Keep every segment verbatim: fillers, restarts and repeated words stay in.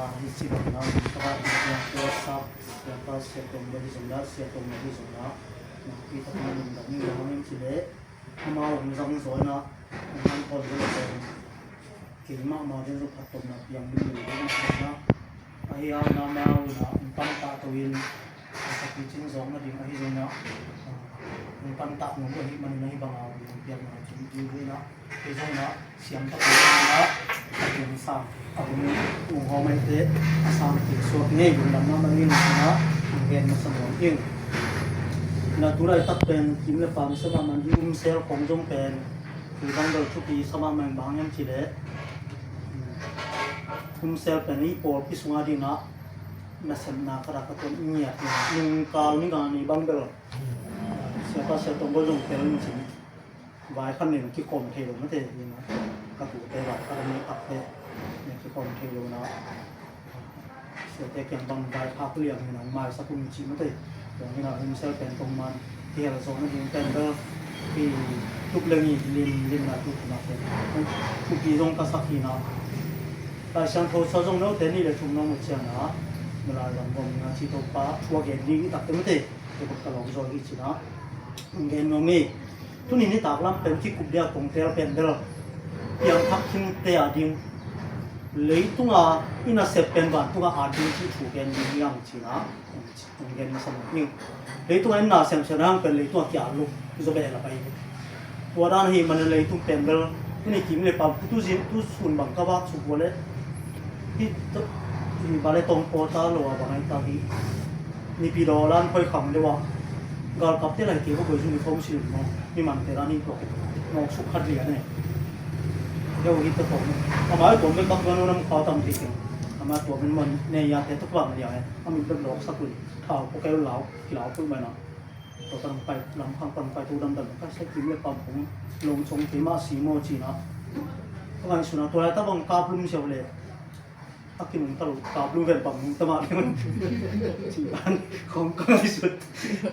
Hi ci bang na, ka ba ding na, ka sa, sia ka, sia tong ba hi zong na, sia tong ba hi zong na, na, kita ka na lungdam ni na, hong ci le, amau hong zang zaw na, hong han pon zaw na, keimah mah den zong phattuamna piang ding lo ding na, ahi hang na amau na hong pantah to in, a ka picin zawkna ding ahi zong na, hong pantah nuam lo ahih manin ahi bang a hong piakna hong cin ding hi na, kei zong na siam tak lo na, a piang sang a hong hong hawm ahih teh a sang kik suak ngei, lungdam mahmah ing na, hong gen masa nuam ing. Na tu laitak pen kim le pam sa mahmah ding, um sel khong zong pen kei bang bel thupi sa mahmah ing, bang hiam cih leh um sel pen i pawlpi sungah ding ah nasepna ka rak ka tuan i ngiat hi. Nungkal ni nga ni bang bel sia pa sia tong bel zong tel in cin vai khan nen kikhawm thei lo mate hi na, ka tute vai khan nen ak te nen kikhawm thei lo na, siate kiang bang vai phak liang hi na, maisak un ci mate. Tua hi na, um sel pen tong man kihel zawh nading pen bel i tup leng i lim, limna tu tu na pen thupi zong ka sak hi na. Lai Siangtho sa zong note nih le thum nong mu ciang a, Malai lam gawm ding a ci Topa thu a gen ding i tak te mate, te kut ka lawng zaw hi ci na, hong gen nuam hi. Tuni nitak lam pen kikup dia kong tel pen bel piangthak khinte a ding, leitunga i nasep pen vantunga a ding cih thu gen ding hi hang ci na, hong gen masa nuam ing. Leitung a en na semsem hang pen leitung a kia luk zo beh la pai. Tua dan hi manin leitung pen bel tuni kim le pam tu zin tu sun bang ka vak suk ua le hi, hi ba le tong paw ta lo a bang ai ta hi. Nipi daw lan khoi kham deuh a galkap te lai ke ko koi zung i khom si lo. Mi man te dan hi tua ke nawk suk khat lian e. Deuh hi ta tawm. Amah i tuam bek bak tuan nam khau tam thei keng. Amah tuam in man ne ya te tuk bang lian e. A mit bek lawk sak un. Thau ko keu lau, kilau pui mai na. Tua kan pai, lam khang kan pai tu dam dam, ka sa kim le pam kong lawng chong te mah si maw ci na. Ka ngai suna tua lai ta bang kap lum siau le. A kinung ta lo, kap lum ven pam nung ta mah le. Ci an, khong ka ngai sut.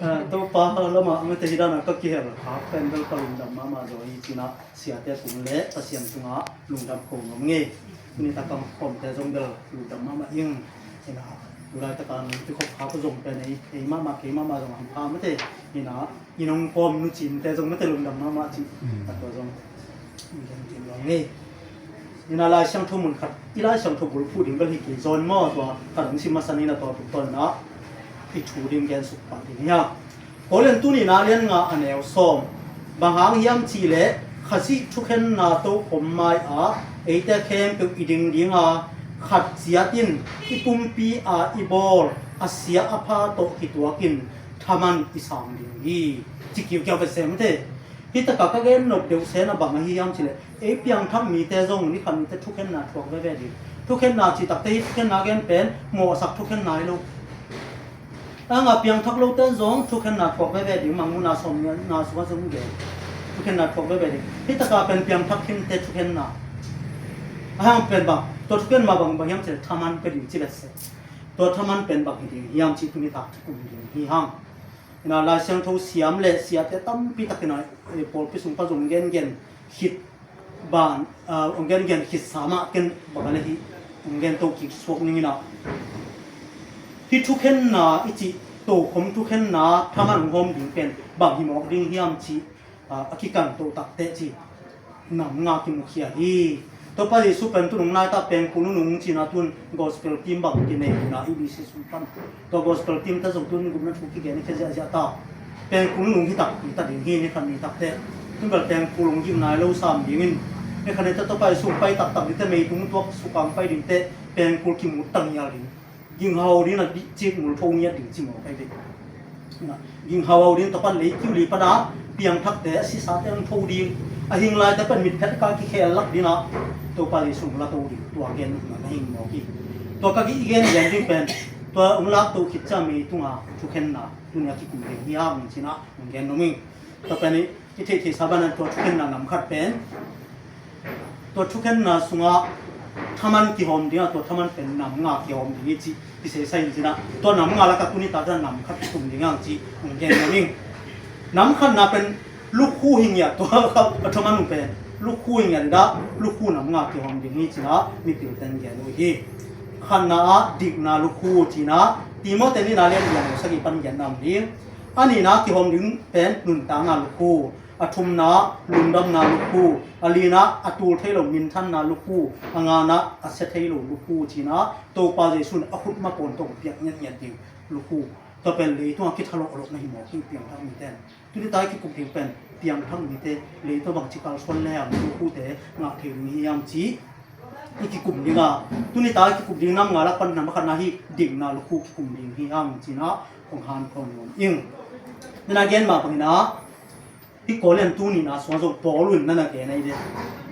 Ah, Topa lama, mate hi dana ka kihel, kap pen bel ka lungdam mahmah zaw hi ci na. Siate tung le Pasian tungah lungdam ko ngam ngei. Tuni tak a khawmte zong bel lungdam mahmah ing. Ina, tulai tak a nong kikhop kha ko zong pen ei, ei mahmah, kei mahmah zong hampha mate. Ina, i nong khawm nu cinte zong mate lungdam mahmah ci. Mm. A tua zong lungdam ci lo ngei. Ina, Lai Siangtho mun khat, i Lai Siangtho bulphuh ding bel hi kei zawn maw, tua ka dong sim masa ni na tua tuk tawn na i thu ding gen suk pah ding hi a. Korin tuni na lian nga a neu sawm. Bang hang hiam cih leh Khazih thukhenna tokhom mai-ah eite khempeuh i ding ding a, khat ciat in i pumpi a i bawl a sia a pha tawh kituak in thaman i sang ding hi, ci kiukiau ve sem te. Hi takah ka gen nop deuh sena bang ahi hiam cih leh ei piangthak mite zong ni khat nite thukhenna thuak veve ding. Thukhenna cih takte hi thukhenna gen pen mawhsak thukhenna hi lo. Anga piangthak lote zong thukhenna thuak veve ding, Mangmuhna sawmnihna sungah zong gen. Thukhenna thuak veve ding. Hi takah pen piangthak khinte thukhenna. A hang pen bang, tua thukhenna bang bang hiam cih leh thaman pia ding ci ve se. Tua thaman pen bang hi ding hiam cih tuni tak thukum ding hi hang. Ina Lai Siangtho siam le siate tampi tak ina, eh, pawlpi sung pan zong gengen khit ban, ah, hong gengen khit sa mah ken bang a le hi hong gen to kik suak ning ina. Hi thukhenna i cih tokhom thukhenna thaman hong hawm ding pen bang hi mawk ding hiam cih, ah, a kikan to takte cih nam nga kimukhia hi. Topa Jesu pen tu nung nai ta pengkul nunung cina tun gospel team bang kinei na E B C sung pan. Tua gospel team ta zong tun gupna thu kigen i khia ziahziah ta. Pengkul nunung hi tak hi ta ding hi ni khan ni takte. Tun bel pengkul hong gim nai lo sam dingin. Ni khan ni ta Topa Jesu pai taktak dingte mei tung tuak sukang pai dingte pengkul kimut tang hial ding. Ginghau ding na dih cik mul tho ngiat ding ci mawk ai ve. Na, ginghau hau ding tapan lei kiu li pana piangthakte a sisate ang tho ding. A hing laite pan mitphet ka kikhel lak ding a Topa Jesu la to ding. Tua gen na na hing mawk hi. Tua ka ki gen gen ding pen tua ung lak to khit ciang mi tunga thukhenna tunia kikum ding hi a ung cina ung gen nung ing. Tua pen i theihtheihsa banah tua thukhenna nam khat pen tua thukhenna sungah thaman kihawm dingah tua thaman pen nam nga kihawm ding hi cih kiseisai in cinah tua nam nga lakah tuni takah nam khat kikum ding ang cih hong gen nuam ing. Nam khatna pen lukhu hi ngiat tua a thaman uh pen lukhu hi ngiat dah lukhu nam nga kihawm ding hi cinah mipil ten gen uh hi. Khatna ah dikna lukhu cihna, Timoti nihna lian li a neu sagih pan giatna om ding. A nihna kihawm ding pen nuntakna lukhu. A thumna lungdamna lukhu. A lina a tul thei lo minthanna lukhu. A ngana a sia thei lo lukhu cihna, Topa Jesuh in a khutma pawn tawh piak ngiatngiat ding lukhu. Tua pen leitungah kithalawhlawhna hi mawk hi, piangthak mite. Tuni ta i kikup ding pen piangthak mite leitung bangci kalsuan le ang lukhute ngah thei ding hi hiam cih i kikum ding a, tuni ta i kikup ding nam nga lak pan nam khatna hi dikna lukhu kikum ding hi hang cihna kong hanthawn nuam ing. Nana gen mah bangin ah, hi Korean tu nihna sungah zong Paul in nana gen ahi ve.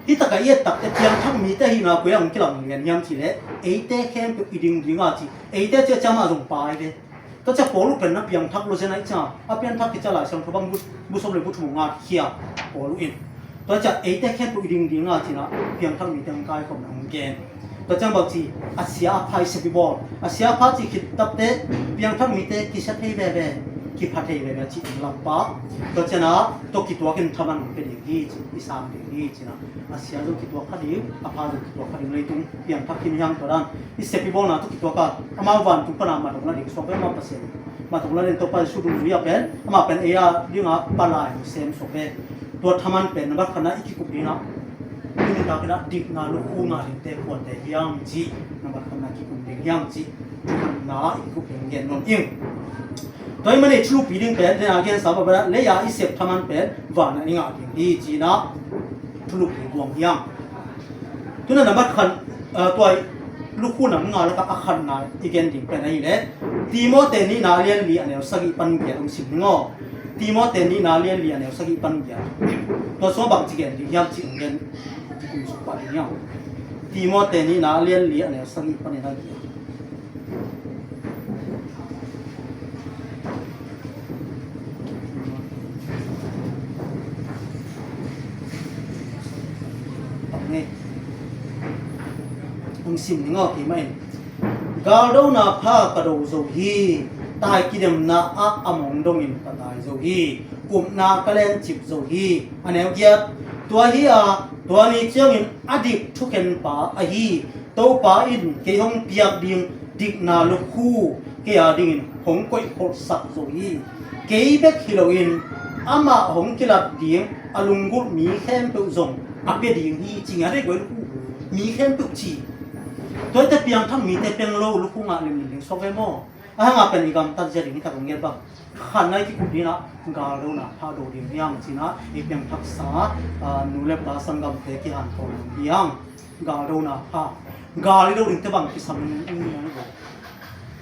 Hi takah i et takte piangthak mite ahihna koi ah hong kilang lian hiam cih leh, eite khempeuh i ding ding a ci, eite ciah ciah mah zong pai ve. Tua ciah Paul uh pen na piangthak lo zen ahi ciah, a piangthak hi ciah Lai Siangtho bang bu, bu sawm le bu thum hong ngat khia Paul uh in. Tua ciah eite khempeuh i ding ding a cihna piangthak mite hong kaikhopna hong gen. Tua ciang bangci, a sia a pha i sep i bawl. A sia a pha cih khit tapte piangthak mite kisia thei veve, kipha thei veve cih in lampa. Tua ciangin ah tua kituakin thaman hong pia ding hi ci, i sang ding hi cihna. A sia zong kituak kha ding, a pha zong kituak kha ding, leitung piangthak hi hiang tua dan. I sep i bawlna tawh kituak a, amau vantung pana matawng la ding suak ve maw Pasian. Matawng la ding Topa Jesuh dungzui a pen, amah pen ei a dingah palai hong sem suak ve. Tua thaman pen nambat khatna i kikup dingah, i nuntak inah dikna lukhu ngah dingte kuate hiam cih nambat khatna kikum ding hiam cih, khatna i kikup ding gen nuam ing. Tua i man ei thulupi ding pen, dena gensa baba lei-a i sep thaman pen vanah i ngah ding hi cihna thulupi buang hiam. Tuna nambat khat, ah, tua i lukhu nam nga lakah a khatna i gen ding pen ahih leh, Timoti nihna lian li a neu sagih pan giat hong sim ning aw. Timoti nihna lian li a neu sagih pan giat. Tua sungah bangci gen ding hiam cih hong gen, kikum suk pah ding hiam. Timoti nihna lian li a neu sagih panin a giat. Hong sim ning aw, keimah in. Galdona pha ka do zo hi, tai kidemna ah a mong dongin ka tai zo hi, upna ka lencip zo hi. A neu giat, tua hi a, tua ni ciangin a dik thukhenpa ahi Topa in kei hong piak ding dikna lukhu kei a dingin hong koihkholhsak zo hi. Kei bek hi loin amah hong kilat ding a lunggulh mi khempeuh zong a pia ding hi ci ngiat ei guai lukhu. Mi khempeuh ci. Tuate piangthak mite peng lo lukhu ngah limlim ding suak ve maw? A hangah pen i gamtat zia ding hi tak hong ngiat bang. Khatna i kikup dingah galdona pha do ding hiam cihna i piangthaksa, ah, nu le pa sanggamte kihanthawn ding hiam. Galdona pha. Gal i do dingte bang kisam in ung ding a ni bo.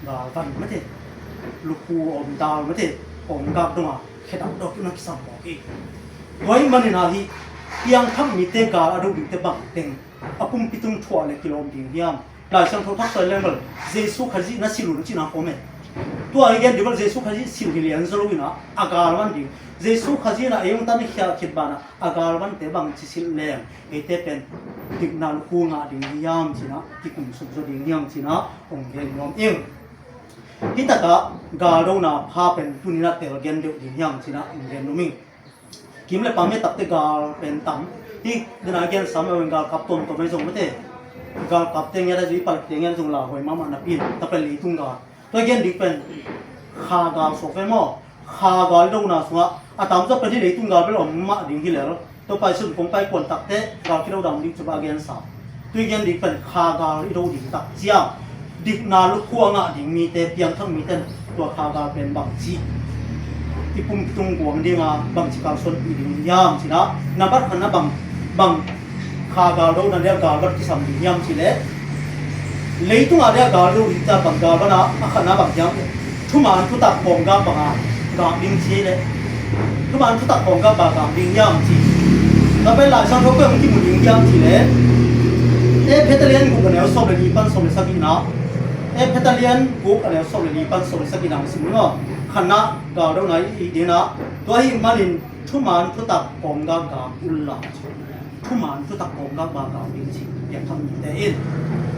Gal van mate. Lukhu om dal mate. Om gak donga khedap dok na kisam bo hi. Tua i manin ahi piangthak mite gal a do dingte bang teng a pumpi tung thuah le kilawm ding hiam. Lai Siangtho thak suai leng bel Jesu Khazih na silh un cihna kawm e. Tua i gen ding bel Jesu Khazih silh hi lian zaw lo inah a galvan ding. Jesu Khazih inah ei hong tan i khiah khit banah a galvante bang ci silh leng eite pen dikna lukhu ngah ding hiam cihna, kikum suk zaw ding hiam cihna hong gen nuam ing. Hi takah galdona pha pen tuninah tel gen deuh ding hiam cihna hong gen nuam ing. Kim le pam hi takte gal pen tam. Hi dena gen sam gal kap tuamtuam ahi zong mate. Gal kapte ngiat ahi zong i palkte ngiat ahi zong lauhuai mahmah napi in. Tapen leitung gal. Tua gen dik pen kha gal suak ve maw? Kha gal i dona sungah a tamzaw pen hi leitung gal bel om mah ding hi lel. Tua pai sun kong pai kuan takte gal kido dang ding cuba a gensa. Tui gen dik pen kha gal i do ding tak ciang dikna lukhu a ngah ding mite, piangthak mite in tua kha gal pen bangci i pumpi tung guang dinga bangci kalsuanpih ding hiam cihna, nambat khatna bang, bang kha gal do na dia gal bat kisam ding hiam cih leh, leitungah dia gal do ding ta bang gal bat a, a khatna bang hiam, thuman thutak kawmgak banga gak ding ci leh, thuman thutak kawmgak banga gak ding hiam ci. Tua pen Lai Siangtho koi hong kimu ding hiam cih leh, Efesa lian guk a neu sawm le li pan sawm le sagihna, Efesa lian guk a neu sawm le li pan sawm le sagihna hong sim un aw. Khatna gal do na i dina, tua ahih manin thuman thutak kawmgak gak unla. Thuman thutak kawmgak ba gak ding ci, piangthak mite in.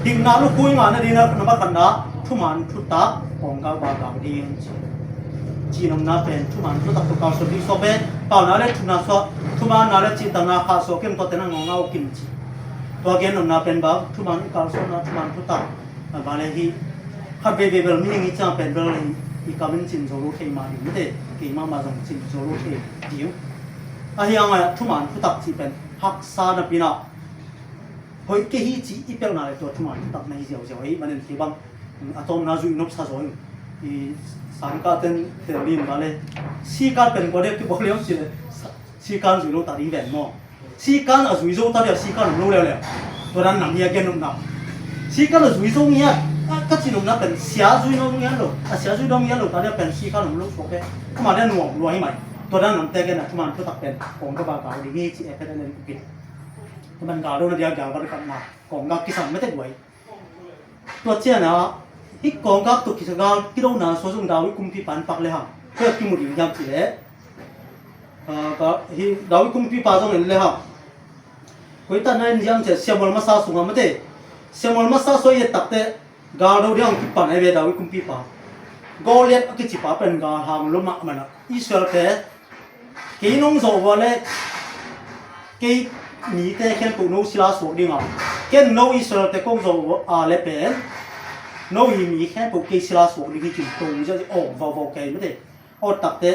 Dikna lukhu i ngah nadingin a na ba khatna thuman thutak kawmgak ba gak ding ci. Ci nopna pen thuman thutak tawh kalsuan ding suak ve. Pauna le thumna suak, thumanna le cihtakna khah suak kim, tuate na ngawngau kim ci. Tua gen nopna pen bang, thuman i kalsuanna thuman thutak Vale hi khat veivei bel mi hing hi ciang pen bel hi, i kam in cin zo lo thei mah ding mate, keimah mah zong cin zo lo thei ding. Ahi hangah thuman thutak cih pen haksa napi-in ah hoih kei hi cih i pelhna le tua thuman thutak na hi ziauziau ahi manin hi bang a tawpna zuih nopsa zaw in i sangkah ten tel ding vale. Sikan pen kua dek kibawl liam cih le sikan zui lo ta ding ven maw? Sikan a zui zo ta dia sikan om lo leuleu. Tua dan nam hi a gen nopna. Sikan a zui zo ngiat, a, ka cih nopna pen sia zui zo ngiat lo, a sia zui zo ngiat lo ta dia pen sikan om lo suak ve. Kama dia nuam lua hi mai. Tua dan namte gen a thuman thutak pen kong ka ba kau ding hi ci e phet a len kukin. Thuman gal do na dia gal ba de kap na kong ka kisam mete guai. Tua ciangin ah hih kawngkak tawh kisa gal kidona sua zong David kumpipa in pak le hang koi a kimu ding hiam cih leh, ah, ka, hih David kumpipa zong en le hang koi tan na en hiam cih leh Samuel masa sungah mate, Samuel masa sua i et takteh gal do ding hong kipan ahi ve David kumpipa. Goliath a kicipa pen gal hang lo mahmah in ah Israel te kei nong zawh uh a le kei mite khempeuh no sila suak ding a, ken no Israel te kong zawh uh a le pen no hi mi khempeuh kei sila suak ding hi cin to ziah awng vauvau kei mate. Awt takte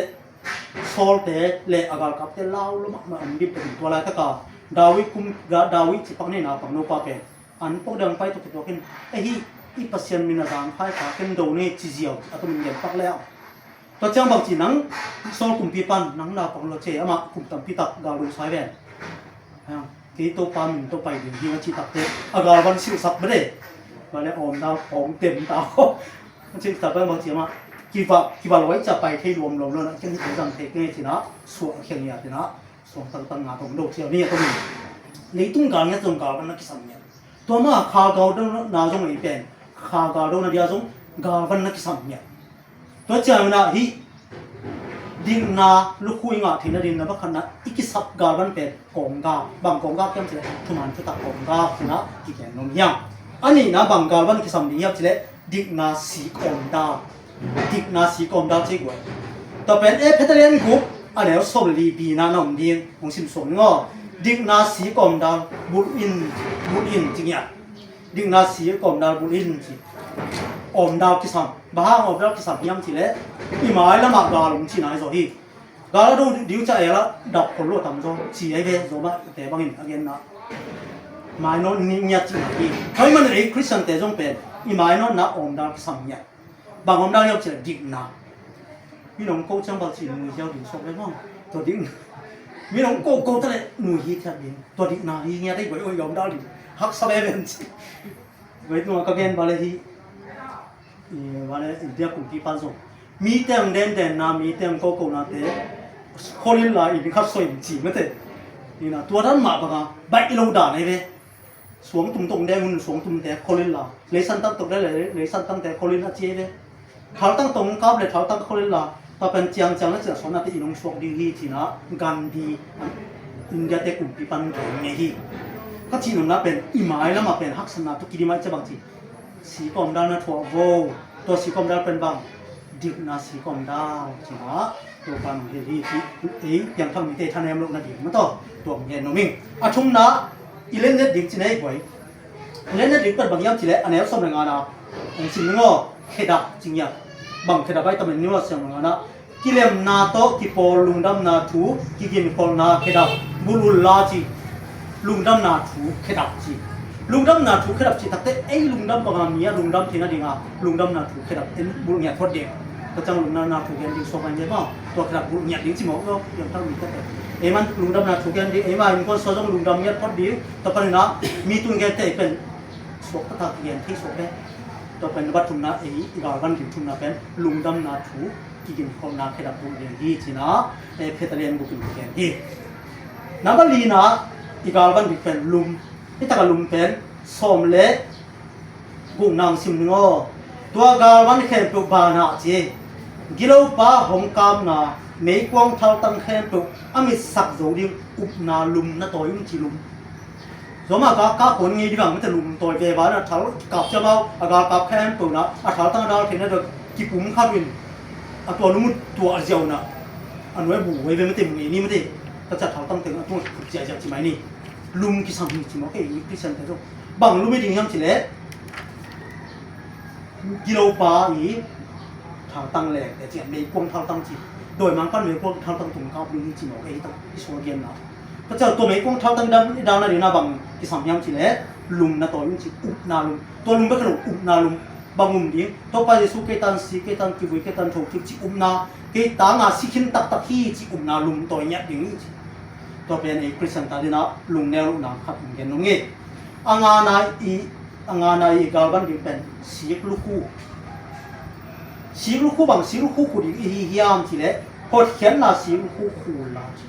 Saul te le a galkapte lau lo mahmah om dim takin tua laitaka David kum, David cipak nei naupang nopa pen an pok dang pai tuk kituak in, ahi i Pasian min a zangkhai ka ken do nei ci ziau a tumin gen pak le a. Tua ciang bangci nang Saul kumpipan nang naupang lo ce amah kum tampi tak gal do sai ven. Kei Topa min tawh pai ding hi a cih takte a galvan silhsak bede. Vale awm dau awm tem ta kho. A cih takte bangci amah kiva, kiva loi ca pai thei luam luam lo na ken hi zang thei kei cina suah a khiang ia tina suang tangtang nga tong do ciau ni a tong. Leitung gal ngiat zong galvan na kisam ngiat. Tua ma kha gal do na zong ei pen kha gal do na dia zong galvan na kisam ngiat. Tua ciangin ah hih dikna lukhu i ngah theihna ding na va khatna i kisap galvan pen kawngga, bang kawngga kiam cileh thuman thutak kawngga kina kigen nom hiam? A nihna bang galvan kisam ding hiam cileh dikna sik awmdal, dikna sik awmdal cei guai. Tua pen e Phetalian guk a neu sawm li bina na om ding hong sim suang ngaw. Dikna sik awmdal bulh in, bulh in ci ngiat. Dikna sik awmdal bulh in ci. Awmdal kisam. Bang hang awmdal kisam hiam cileh i mailamah gal om cihna hi zaw hi. Gal a do diu ca ela dap khol lo tam zaw ci ai ve zaw mah te bangin a genna. Mainawt ni ngiat cihna hi. Hoi man ei Christian te zong pen i mainawtna awmdal kisam ngiat. Bang om dang hiam cileh dikna. Mi nong ko ciang bal ci nui ziau ding suak le maw? Tua dikna. Mi nong ko ko ta le nui hi thiat ding. Tua dikna hi ngiat ei guai oi om dang ding. Haksa ve ven ci. Guai tua ka gen bal le hi. I bal le India kumpipa zong mi teng den den na mi teng ko ko na te kholin la in khat soi in ci mate. Ina tua dan mah banga baih lo dan ei ve. Suangtum tong deng hun suangtum te kholin la, leisan tang tong deng le leisan tang te kholin a ci ve. Thaltang tong kap le thaltang kholin la, tua pen ciangciang le ciah suan a te i nong suak ding hi cina Gandhi India te kumpipan gen ngei hi. Ka cih nopna pen i mailamah pen haksatna tu kidimai cia bang ci. Sik awmdal na thuah vo. Tua sik awmdal pen bang dikna sik awmdal cina. Tua pan hong hel hi ci ei piangthak mite thanem lohna ding mataw. Tua hong gen nom ing. A thumna i lennet ding cina ei guai. I lennet ding pen bang hiam cileh a neu sawm le ngana hong sim ning aw. Khedap ci ngiat. Bang khedap ai tamen niwa siang le ngana kilemna tawh kipawl lungdamna thu kiginkholhna khedap bulh unla ci. Lungdamna thu khedap ci. Lungdamna thu khedap ci takte ei lungdam banga mi a lungdam theihna dinga lungdamna thu khedap en bulh ngiat phot ding. Ka cang lungdamna thu gen ding suak ngai ngiat maw? Tua khedap bulh ngiat ding ci maw? Tua piangthak mi takte ei man lungdamna thu gen ding ei ma innkuan sua zong lungdam ngiat phot ding. Tua panina mi tun gente ei pen suak taktak gen thei suak ve. Tua pen na bat thumna ei i galvan ding thumna pen lungdamna thu kiginkholhna khedap bulh ding hi cina e Phetalian gukin gen hi. Namba lina i galvan ding pen lum. Hi taka lum pen sawm le gukna hong sim ning aw. Tua galvan khempeuh bana ci. Gilopa hong kamna meikuang thaltang khempeuh a mitsak zo ding upna lum na tawi ung ci lum. Zoma ka ka kon ngei dibang mete lum tawi ve vana thal kap ciamau a gal kap khempeuh na a thaltang a dal theihna dot kipum khat in a tua lum uh tua a ziauna a nuai bu huai ve mete mu ngei ni mete ka cia thaltang teng a tua kipum ziahziah ci mai ni. Lum kisam hi ci mawk ei Christian te zong bang lum i ding hiam cileh Gilopa i thaltang leng te cian meikuang thaltang ci. Dawimangpa'n meikuang thaltang tung kap ding hi ci mawk ei tang i sual genna. Ka ciau tua meikuang thaltang dan i dan a ding na bang kisam hiam ci leh lum na tawi un ci, upna lum. Tua lum bek hi lo, upna lum bang um ding. Topa Jesu kei tan si, kei tan kivui, kei tan thokik ci upna, kei tanga si khin taktak hi ci upna lum tawi ngiat ding hi ci. Tua pen ei Khristian ta dingin lungneu lohna khat hong gen nuam ing. A ngana i, a ngana i galvan ding pen sik lukhu. Sik lukhu bang sik lukhu khu ding i hi hiam ci leh hotkhiatna sik lukhu khu la ci.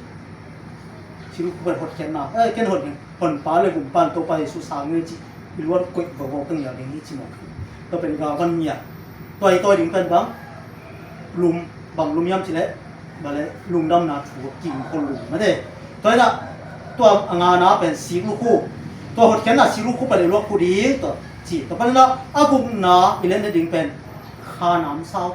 Sik lukhu pen hotkhiatna, eh, ken hot ding, Honpa le Gumpa in Topa Jesu sang ngial ci i luat koih vovo ka ngial ding hi ci mawk. Tua pen galvan ngial. Tua i tawi ding pen bang lum, bang lum hiam ci leh bang leh lungdamna thu a kim khol lum mate. Tua inah tua a ngana pen sik lukhu, tua hotkhiatna sik lukhu pen i luak khu ding tua ci. Tua pan inah a gukna i letna ding pen kha namsau.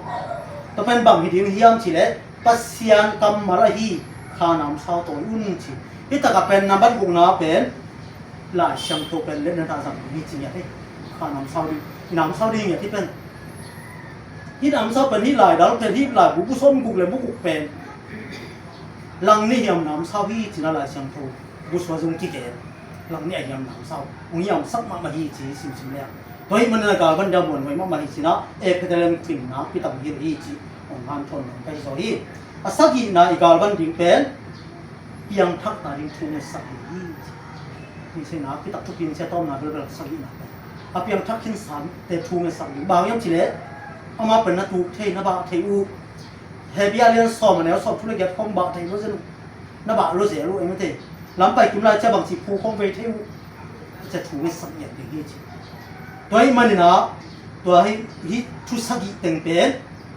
Tua pen bang hi ding hiam ci leh Pasian kammal ahi kha namsau tawi un ci. Hi takah pen nambat gukna pen Lai Siangtho pen letna tah zang hi ci ngiat hi. Kha namsau ding, i namsau ding ngiat hi pen. Hi namsau pen hi lai dal pen hi lai bu, bu sawm guk le bu guk pen. Lang ni hiam namsau hi ci na Lai Siangtho bu sua zung kigen. Lang ni a hiam namsau hong hiamsak mahmah hi ci simsim le. Tua hi manin a galvan dam muan huai mahmah hi ci na, Ephesus lam kim nakpi tak hong hilh hi ci hong hanthawn nuam ka hi zaw hi. A sagihna i galvan ding pen piangthak ta ding thu ngetsak ding hi ci. Hi ci nakpi tak thupi in sia tawmna belbel sagihna pen a piangthak khinsa te thu ngetsak ding. Bang hiam ci leh amah pen na tuk thei, na bah thei uh. Hebru a lian sawm a neu sawm thu le giat khong bah thei lo zen uh. Na bah lo zel uh, eng te lampai kim lai cia bangci phu khong vei thei uh. Cia thu ngetsak ngiat ding hi ci. Tua hi manin ah tua hi, hi thu sagih teng pen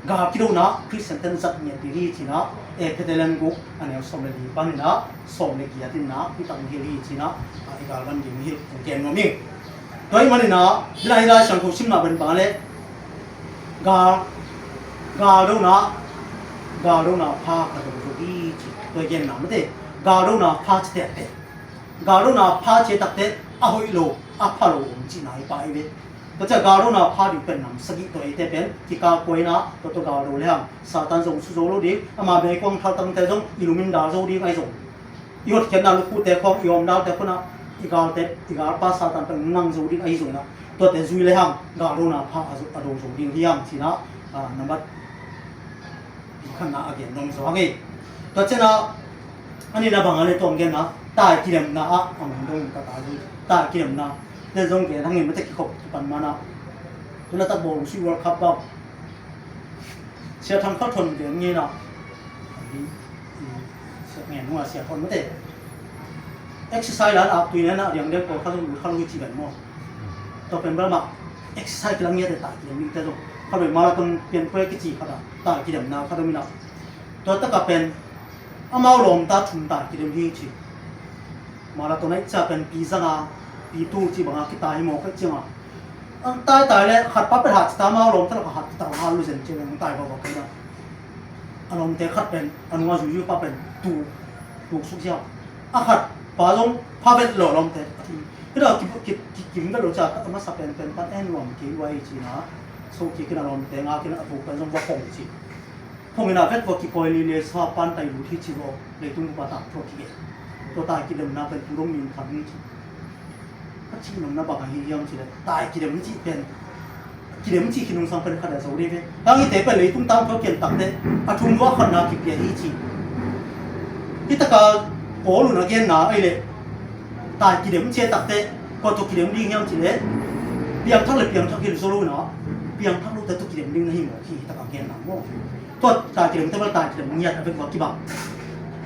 gal kidona Khristian ten zat ngiat ding hi ci na, Ephesus lam guk a neu sawm le li panin ah sawm le giat in ah hi tak hi hi ci na, a i galvan ding hi gen nuam ing. Tua hi manin ah, bila hi Lai Siangtho simna ban bang leh gal, galdona, galdona pha ka do zo hi ci. Tua hi genna mate, galdona pha ci tektek. Galdona pha ci takte a hoih lo, a pha lo om cihna hi pah hi ve. Tua cia galdona pha ding pen nam sagih tua eite pen kikal kuaina, tua tua galdo le hang Satan zong su zo lo ding, ama meikuang thaltangte zong i lumin dal zo ding ahi zong. I hotkhiatna lukhute khawng, i awmdalte khawng ah i galte, i galpa Satan pen nang zo ding ahi zongin ah, tuate zui le hang galdona pha a zo, a do zo ding hi hang ci na, a, nambat pi khatna a gen dong zo hang hi. Tua ciang ah a nihna bang a le tuang genna, tai kidemna ah a mong dong ka ta zui. Tai kidemna le zong gen hang hi mate, kikhop kipan man ah. Tuna tak bawl sui World Cup bang Sia Thang Kha Thon ve nge na. Sia ngen hua Sia Thon mate. Exercise lan ak tui nena diang deuh ko kha lu kha lu ci ben mo. To pen bal ma exercise kilang nge te ta ki mi te do. Kha lu marathon pian pue ki ci kha da. Ta ki dem na kha do mi na. To ta ka pen amau lom ta thum ta ki dem hi ci. Marathon ai cia pen pi zanga, pi tu ci banga kita hi mawk ai cianga. Ang tai tai le khat pa pen hat cita mau lom ta la khat kita ha lu zen ci ang tai ba ba kai na. A lom te khat pen a nunga zui zui pa pen tu, tu suk sia. A khat pa zong pa vet lo lom te. Kida ki, ki, ki, kim vet lo cia ta masa pen pen pan en lom ki wai ci na. So ki kina lom te nga kina a tu pen zong ba kong ci. Phung ina vet vua kikoi li le sa pan tai lu thi ci vua leitung pa tak thua ki e. Tua tai kidemna pen tu dong min khat ni ci. A ci nong na bang a hi hiam ci le tai kidem ci pen. Kidem ci khinung sang pen khat a zo de ve. Hang i te pen leitung tang thua kian tak te. A thum vua khat na kipia hi ci. Hi taka Paul un a genna ai le. Tai kidem ci a tak te. Kua tua kidem ding hiam ci le. Piangthak le piangthak hi zo lo na. Piangthak lo te tua kidem ding na hi mo ki hi taka genna mo. Tua tai kidem te bal tai kidem ngiat a bek va kibang.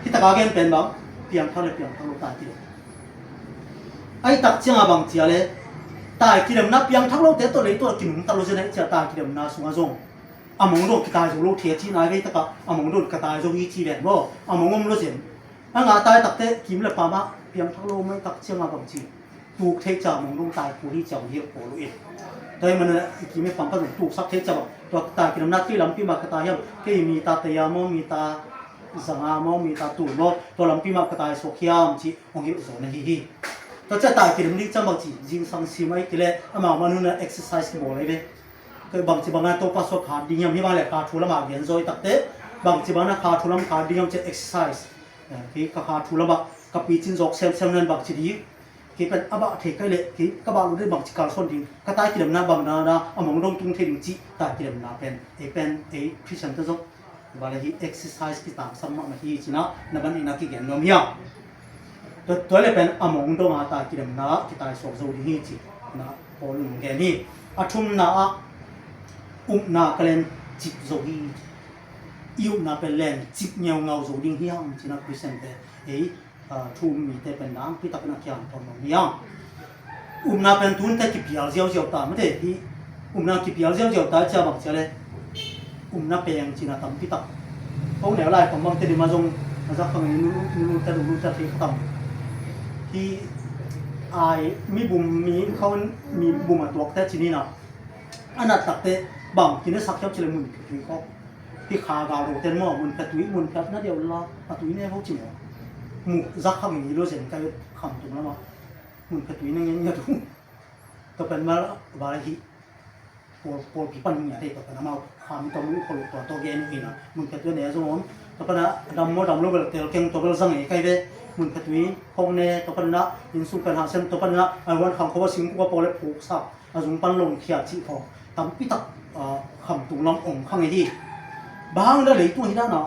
Hi taka gen pen bang, piangthak le piangthak lo tai kidem. Ai tak cianga bang cia le, tai kidemna piangthak lo te tua lei tua kinung ta lo zen ai cia tai kidemna sunga zong. A mong dong kitai zo lo thia ci nai vei taka, a mong dong ka tai zo hi ci ven bo, a mong om lo zen. A nga tai tak te kim le pa ma piangthak lo mai tak cianga bang ci. Tuk thei ca mong dong tai pu hi ca hong hilh pawl uh in. Tua hi mana i kim i pang ka zong tuksak thei ca bang. Tua tai kidemna kei lampi ma ka tai hiam. Kei mi ta teya maw, mi ta zanga maw, mi ta tul maw. Tua lampi ma ka tai suak hiam ci hong hilh zo na hi hi. Tua cia tai kidem ding ca bang ci. Zingsang sim ai kile ama manuna exercise kibawl ai ve. Kei bangci bangin Topa suak kha ding hiam, hih bang le kha thu lamah gen zaw i takte, bangci bangin kha thu lam kha ding hiam ci exercise. Eh, kei ka kha thu lamah ka picin zawk semsem nan bangci ding. Kei pen a bah thei kai le, kei ka bah lo ding bangci kalsuan ding. Ka tai kidemna bang na na a mong dong tung thei ding ci tai kidemna pen. Ei pen, ei Christian te zong. Bang le hih exercise kitangsam mahmah hi ci na, na ban ina kigen nuam hiam. Tua, tua le pen a mong dong a tai kidemna, kitai suak zo ding hi ci na, Paul in gen hi. A thumna ah, upna ka len cip zo hi. I upna pen len cip ngeungau zo ding hiam ci na Christian te. Ei, ah, thu um mite pen dang pi takin a kiang tawm lo hiam. Upna pen tunte kipial ziauziau ta mate hi. Upna kipial ziauziau ta cia bang cia le. Upna peng cina tampi tak. Ko neu lai pang bang te di ma zong a zak pang ni nu nu te lu nu te thei tam. Hi ai mi bum mi khau mi bum a tuak te cini na. A nat tak te bang kine sak hiau cile mun tui khok. Hi kha gal ro ten maw mun pia tui mun pia na deu la a tui ne ho ci maw. Mu zak khang ni lo zen kai kham tung la ma. Mun pia tui na ngen ngen tu. Tua pen ma ba hi. Pawl, pawlpi pan nia te tua pan amau kham tawm uh khol tua tawh gen uh ina mun phet tua ne zong om tua pan a dam maw dam lo bel tel keng tua bel zang e kai ve mun phet ui khong ne tua pan na inn sung pen ha sem tua pan na a huan khang khova sing kua pawl le phuk sa a zung pan long khia cih khong tampi tak kham tung lam om khang e hi. Bang da lei tua hi da na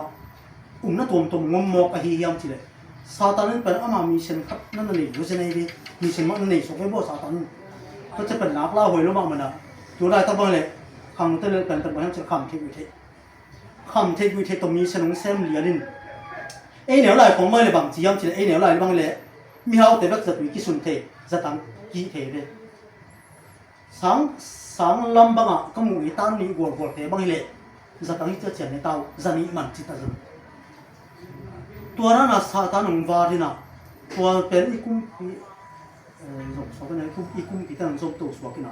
umna tuamtuam ngom mawk ahi hiam cileh Satan in pen ama mission khat na na nei lo zen ahi ve. Mission mah na nei suak ve baw Satan in. Tua cia pen nak la huai lo mah mana. Tua lai tak bang le khang te le pen pen bang hiam cileh kham thei gui thei. Kham thei gui thei tua mission hong sem lian in. Ei neu lai khong bang le bang ci hiam cileh ei neu lai bang le mihaute bek zatui kisun thei zatang kih thei ve. Sang, sang lam bangah ka muh hi tan nih gualgual te bang hileh zatang hi ciacian hi tau zanih man cita zin. Tua rana Satan hong var hina tua pen i kumpi zong suak hina i kumpi tan hong zom to suak hina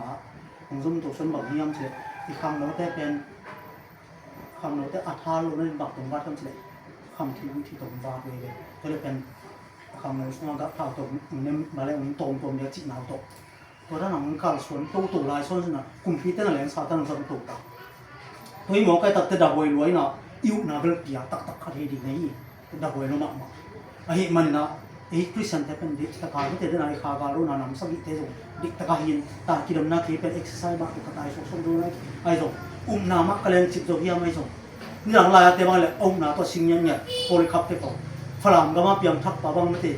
hong zom to suan bang hiam cileh i khangnote pen khangnote a thar lo na in bak tong var tam cileh kham thi ui thi tong var ve ve. Tua le pen khangno sunga gah thau tong nem bale hong tong tong dia cih nau tong. Tua dan a hong kalsuan toto lai suan suan a kumpi ten a leng Satan a zang to ta. Tua i mawkai takte dahuai luai na i upna bel pia taktak khat he ding na hi. Dahuai lo mahmah. Ahi manin a ei Christian te pen dih taka mite den a i kha gal lo na nam sagih te zong dih taka hi in ta kidamna kei pen exercise mah tu ka tai sok sok zo na ai zong upna mah ka leng cip zo hiam ai zong. Nidang lai-a te bang le a upna tawh sing ngiatngiat Polycarp te ko Falam gama piangthak pa bang mate.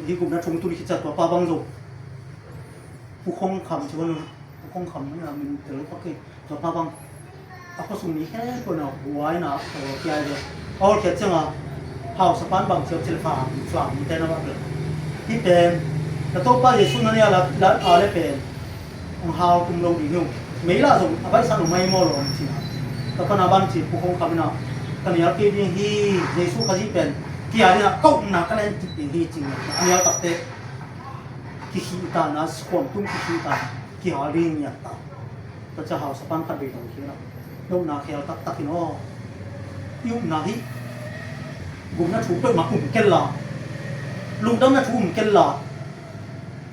Hi gupna thung tuni khitsa tua pa bang zo. Pu Khong Kham ci bang, Pu Khong Kham na min tel pak e. Tua pa bang a khosung mi khe ko na huai na kiai ve. A hol khiat cianga hausa pan bang ciau cil Falam, Falam mi te na bang le. Hi pen na Topa Jesu na nia la a le pen. Hong hau kum lo ding hi uh. Mei lah zong a baihsan uh mai maw lo hong ci na. Ka pana ban ci Pu Khong Kham ina ka nial kei ding hi. Jesu Khazih pen kihal ding a ka upna ka len kip ding hi cing a nial takte kikhih ta na khuam tung kikhih ta kihal ding nial ta. Ka ca hausa pan khat bei dong khi na. Nopna khel taktak in aw i upna hi. Gupna thu peuhmah um kel la lungdamna thu um kel la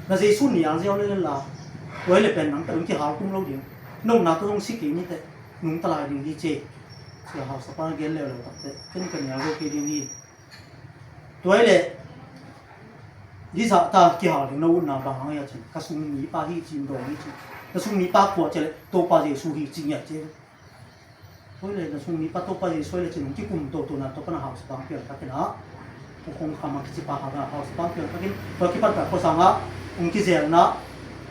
na Jesu nial ziau le la. Tua hi le pen nang pen kihal kum lo ding. Nopna tawh zong si kei nite nungta lai ding hi ci. Sia hausa pa gen leuleu takte ken ka nial zo kei ding hi. Tua hi le hi zah ta kihal ding na utna bang hang hi a cin ka sung mi pa hi cin dawng hi cin. Ka sung mi pa kua ci le Topa Jesu hi cin ngiat ci. Hoih le na sung mi pa Topa Jesu hoih le cin hong kikum toto na Topa na hausa pang piang takin a Pu Khong Kham a kici pa hang a hausa pang piang takin tua kipan pen khuasang a hong kizelna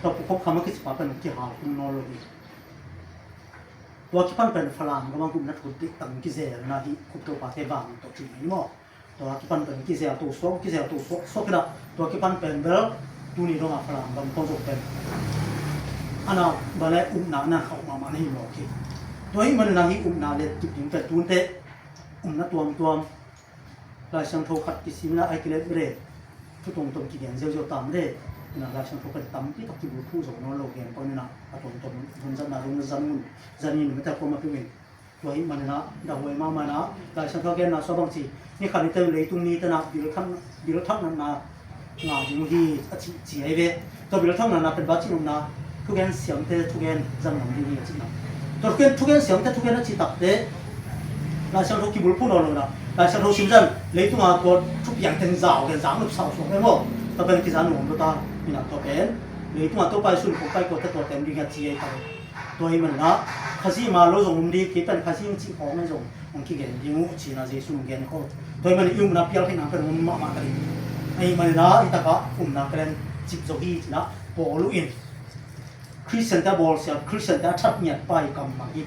tua Pu Khong Kham a kici pa pen hong kihal kum nawn lo hi. Tua kipan pen Falam gam a gupna thu dik tak hong kizelna hi khup Topa te vang tawh cin hi maw? Tua kipan pen kizel to suak kizel to suak suak kina tua kipan pen bel tuni dong a Falam gam kong zong pen ana bale upna na khauh mahmah na hi mawk hi. Tua hi manina hi upna le kip ding pen tunte upna tuamtuam Lai Siangtho khat kisimna ai kilet bele thu tuamtuam kigen ziauziau tam le ina Lai Siangtho pen tampi tak kibulphuh zo nawn lo gen pang nina a tuamtuam hun zatna dong na zan un zan in mete kuama piu in. Tua hi manina dahuai mahmahna Lai Siangtho genna sua bangci ni khat ni ten leitung ni tena bil thak natna nga ding uh hi a ci ci ahi ve. Tua bil thak natna pen ba ci nopna Thugen siamte thugen zang ngam ding hi a cihna. Tua thugen, thugen siamte thugen a cih takte Lai Siangtho kibulphuh nawn lo na. Lai Siangtho sim zan leitunga tua thupiang teng zau gen zang nup sau suak em aw. Tua pen kizan nuam lo ta. Ina tua pen leitunga Topa Jesu in kong pai kua te tua tem ding hi a ci ei ta. Tua hi manina Khazih ma lo zong um ding, kei pen Khazih ing cih khawng ei zong hong kigen ding uh cina Jesu in gen khol. Tua hi manina i umna pial theihna pen um mahmah ta ding. Ahi manina i taka umna kalen cip zo hi cina Paul uh in Khristiante a bawlsia, Khristiante a that ngiat pa hi kam mah hi.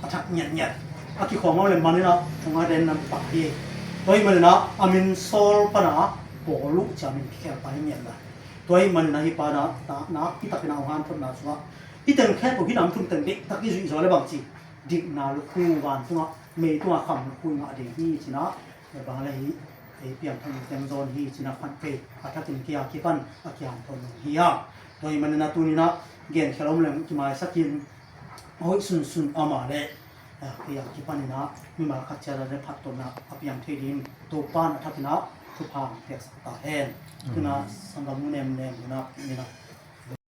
A that ngiatngiat a kikhawm le manina thunga den nam pah hi. Tua hi manina a min Saul pana Paul uh cia min kikhel pa hi ngiat la. Tua hi manina hi pana na kitakina hong hanthotna sungah hi teng khek uh hi nam thum teng diktak i zuih zaw le bangci dikna lukhu vantungah meitungah kham lukhu i ngah ding hi cina. Bang le hi ei piangthak teng zawn hi cina khan pei a thakin kia kipan a kiang thon hi a. Tua hi manina tunina gen khel om leng kimaisakin a hoih sunsun ama le kia kipanina mimal khat ciat a le phattuamna a piang thei ding Topan a thakina thupha piaksak ta hen. Tuna sanggam nu nemnem nuna nina